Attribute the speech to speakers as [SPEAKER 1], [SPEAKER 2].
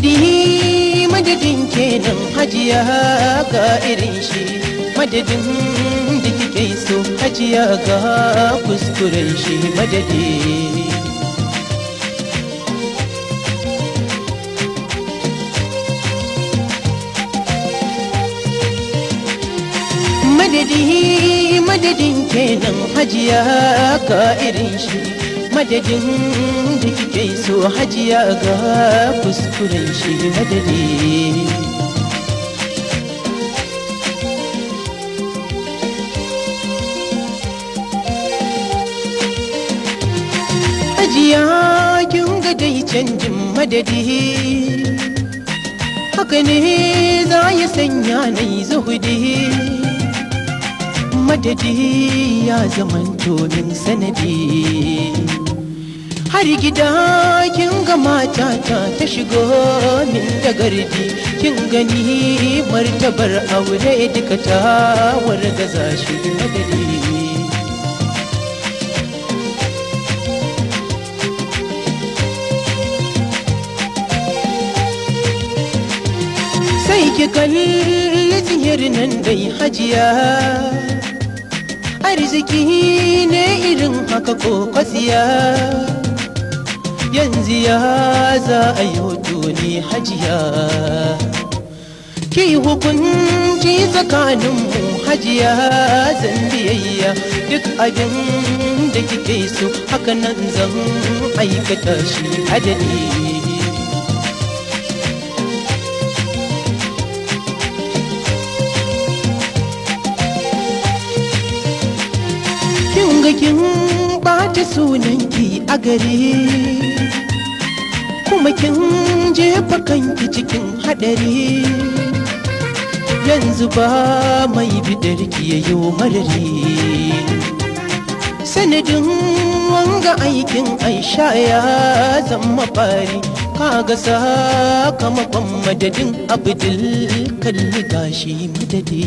[SPEAKER 1] Madadi, madadin kenan hajiya, ga irin shi. Madadin da kike so hajiya, ga kuskuren shi madadi. Madadi, madadin kenan hajiya, ga irin shi. Madadin da kike so hajiya, ga kuskuren shi madadi. Hajiya, kin ga dai canjin madadi, haka ne za ya sanya na yi zuhudi. Madadi ya zamanto min sanadi. Har gida kin ga matata ta shigo min da gardi. Kin gani martabar aure duka ta wargaza shi madadi. Sai ki kalli tsiyar nan dai hajiya, arziki ne irin haka ko kwasiya? Yanzu ya za a yi ne hajiya? Ki hukunci tsakaninmu hajiya, zan biyayya. Duk abin da kike so, haka nan zan aikata shi adadi. Kin ga kin ɓata sunanki a gari, kuma kin jefa kanki cikin haɗari. Yanzu ba mai bidarki yayo marari. Sanadin wanga aikin Aisha ya zama fari. Kaga sakamakon madadin Abdul, kalli gashi madadi.